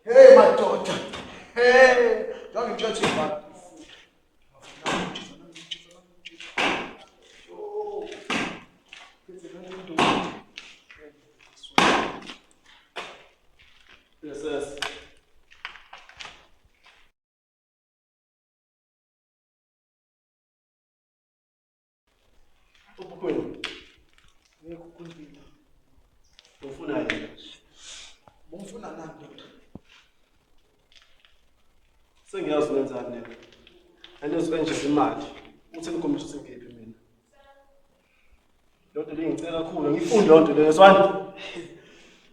Hey madoda. Hey, ngangitshela imali. Yes, yes. Ubukweni. Ngeke ukumpila. Ufuna yena. Bumfuna nani ndoda? Sengiyazi wenzani lena. Anizwe nje imali. Uthi ngikhombisa ukuthi ngiphi mina. Loo nto leyo ngicela kakhulu, ngifunde loo nto leyo zwana.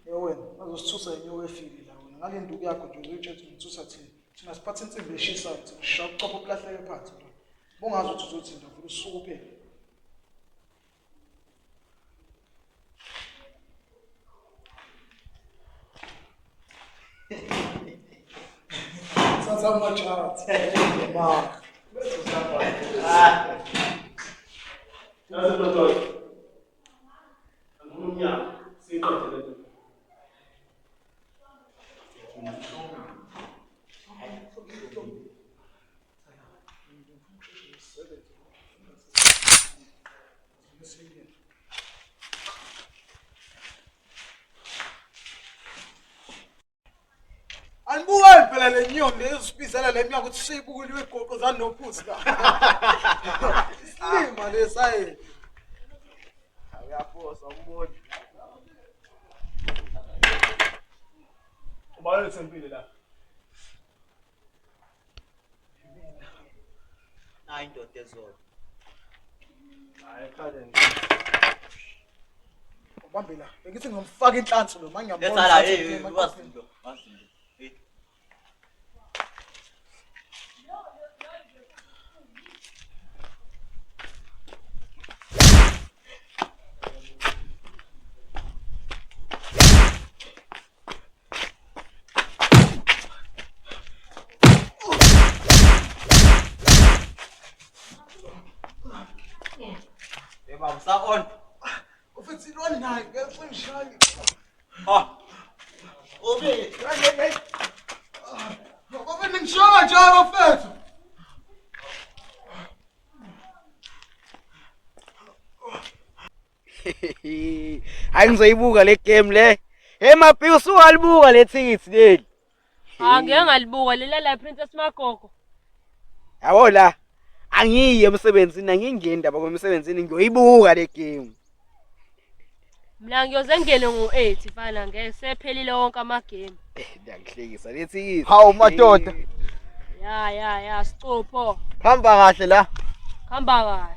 Ye wena, bazosithusa inyoka efile la wena. Ngale nduku yakho nje uzoyitshela ukuthi ngithusa thina. Thina siphatha insimbi eshisayo, thina sishaya ubuchopho obulahleke phansi ndoda. Bungazi ukuthi uzothinta vele usuku phela. Thatha ama-charts. Ma. Yazi madoda. Angifuni umnyaka, siyiqede le nto. Anibukani phela le nyoni le ezibizela le mnyango ukuthi siyibukile igoqo zanophuzi la. Isilima lesayi. Uyafosa umboni. Ubani othembile la? Nayi indoda ezolo. Hayi khale nje. Ubambe la. Bengithi ngomfaka inhlansi lo manje ngiyambona. Letha la, ukuthi hey, hey, emakhosini. wazi lo, wazi lo. Hey. Hey, baba, usa-on? Ufitsi ilwa naye ngeke ngishaye. Ah. Ube. Hey hey hey. Bafethu ningishaya njalo bafethu. Hayi ngizoyibuka le game le. Hey Mapi usungalibuka le thikithi leli. Ah ngeke ngalibuka lela la Princess Magogo. Yabo la angiyi emsebenzini angingeni ndaba kwemsebenzini ngiyoyibuka le game. Mina ngiyoze ngingene ngo-8 fana ngeke sephelile wonke amagame. Eh, Ngiyakuhlekisa le thikithi. Hawu madoda. Ya ya ya sicupho. Hamba kahle la. Hamba kahle.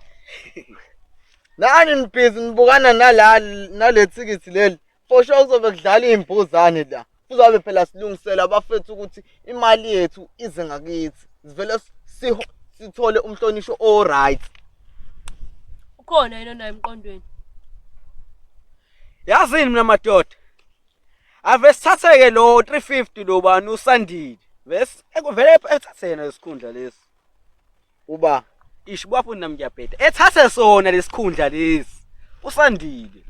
Nani nibhizi nibukana nala nale thikithi leli. For sure kuzobe kudlala iy'mbuzane la. Kuzobe phela silungisela abafethu ukuthi imali yethu ize ngakithi. Sivele sithole umhlonisho o-right. Ukhona yini onayo emqondweni? Yazini mina madoda. Ave sithatheke lo 350 lo bani usandile. Vese vele ethathe yena lesikhundla lesi. Uba Ish bafuni nami ngiyabheda. Ethathe sona lesikhundla lesi. Usandile.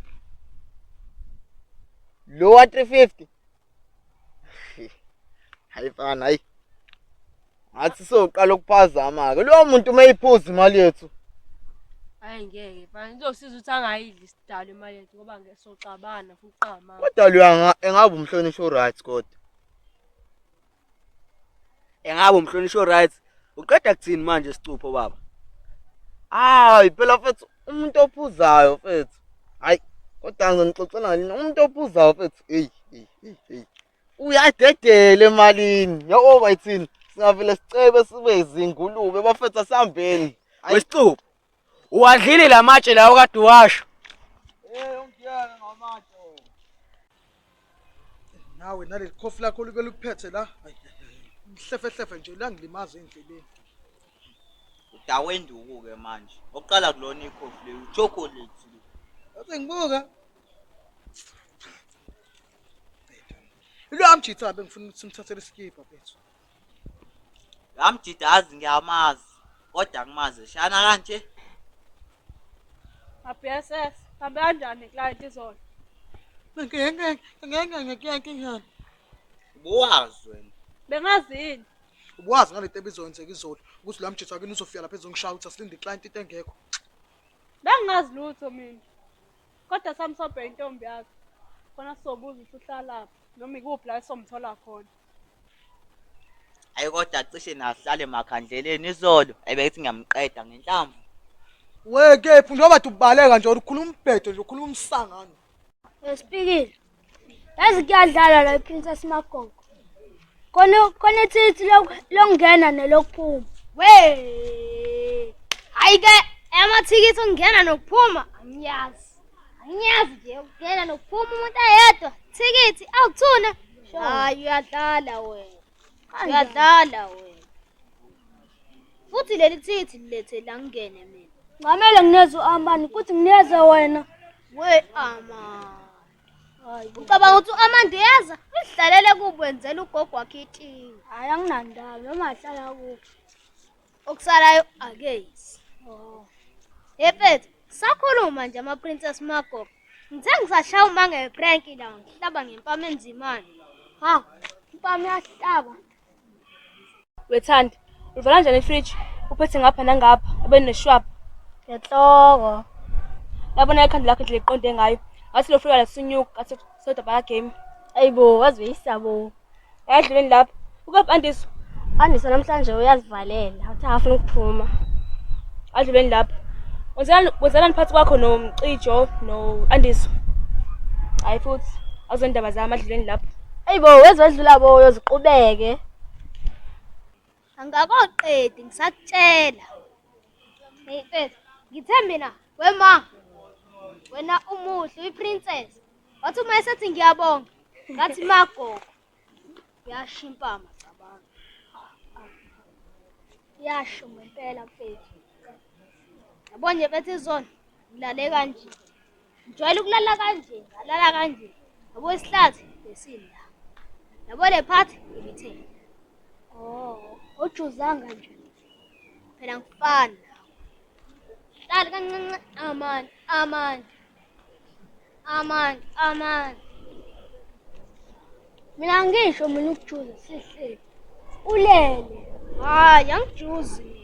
Lo wa 350. Hayi fana hayi. Ngathi soqala ukuphazama ke. Lowo muntu mayiphuza imali yethu. Hayi ngeke fana izosiza ukuthi angayidli isidalo imali yethu ngoba ngeke soxabana futhi qama. Kodwa lo engabe umhlonishwa right kodwa. Engabe umhlonishwa right. Uqeda kuthini manje sicupho baba? Hayi phela mfethu umuntu ophuzayo mfethu. Hayi kodwa ngizonixoxela ngalini umuntu ophuzayo mfethu. Hey hey hey hey. Uyadedela emalini. Yabo bayithini? Singavele sicebe sibe izingulube bafethu asihambeni. Wesicupho. Uwadlile lamatshe lawo kade uwasho. Eh ungiyeke ngamatshe. Nawe naleli khofi lakho libe likuphethe la. Hayi Mhlefehlefe nje langilimaza endleleni. Udawenduku ke manje. Oqala kulona ikhofi leyo chocolate. Yathi ngibuka. Lo amjitha bengifuna ukuthi simthathele isikibha bethu. Ngamjida azi ngiyamazi kodwa angimazi shana kanje. BSS, hambe kanjani client izolo? Bowazi wena. Bengazi yini? Ubuwazi ngalento ebizoyenzeka izolo ukuthi lo mjitha wakini uzofika lapha ezongishaya ukuthi asilinde iclient into engekho. Bengazi lutho mina. Kodwa samsobhe intombi yakhe. Khona sizobuza ukuthi uhlalaphi noma ikuphi la esomthola khona. Ayi kodwa cishe nahlale emakhandleleni izolo. Ayibethi ngiyamqeda ngenhlamvu. We kephi njengoba uthi ubaleka nje ukhuluma umbhedo nje ukhuluma umsangano. Esipikile. Yazi kuyadlala la iPrincess Magogo. Khona khona ithikithi lokungena nelokuphuma. We! Hayi ke amathikithi okungena nokuphuma angiyazi. Angiyazi nje ukungena nokuphuma umuntu eyedwa. Thikithi awuthuna. Hayi uyadlala wena. Uyadlala wena. Futhi leli thikithi lilethe la ngingene mina. Ngamele ngineze u-Amani kuthi ngineze wena. We Amanda. Ucabanga ukuthi u-Amanda uyeza? Uzihlalele kubo wenzela ugogo wakhe itiye. Hhayi anginandaba noma ahlala kuphi. Okusalayo akezi. Oh. Hey mfethu, sakhuluma nje ama-Princess Magogo. Ngithe ngisashaya uma ngeprank la ngihlaba ngempama enzimane. Ha, impama iyahlaba. Wethandi, uvala kanjani ifridge? Uphethe ngapha nangapha, ube neshwapha. Ngenhloko. Yabona ikhanda lakho indlela eqonde ngayo. Ngathi lo fika la sunyuka, ngathi sodwa baka game. Ayibo, wazi bo. Ayadluleni lapho. Ukuphi Andiso? Andisa namhlanje uyazivalela, uthi akafuna ukuphuma. Adluleni lapho. Wenzelani wenzelani phakathi kwakho noMcijo no-Andiso? Hayi futhi, awuzondaba zami adluleni lapho. Ayibo, wezwedlula bo uyoziqhubeke. Angikakoqedi ngisakutshela. Hey mfethu, ngithe mina wema wena umuhle uyiprincess. Wathi uma esethi ngiyabonga, ngathi magogo. Yasho impama cabanga. Yasho ngempela mfethu. Yabo nje mfethu izolo ngilale kanje. Ngijwayele ukulala kanje, ngalala kanje. Yabo isihlathi besila. Yabo le phathi ibithe. Oh, ujuzanga nje. Phela ngifana. Hlala kancinci amani amani. Amani amani. Mina ngisho mina ukujuza sihleli. Ulele. Hayi angijuzi.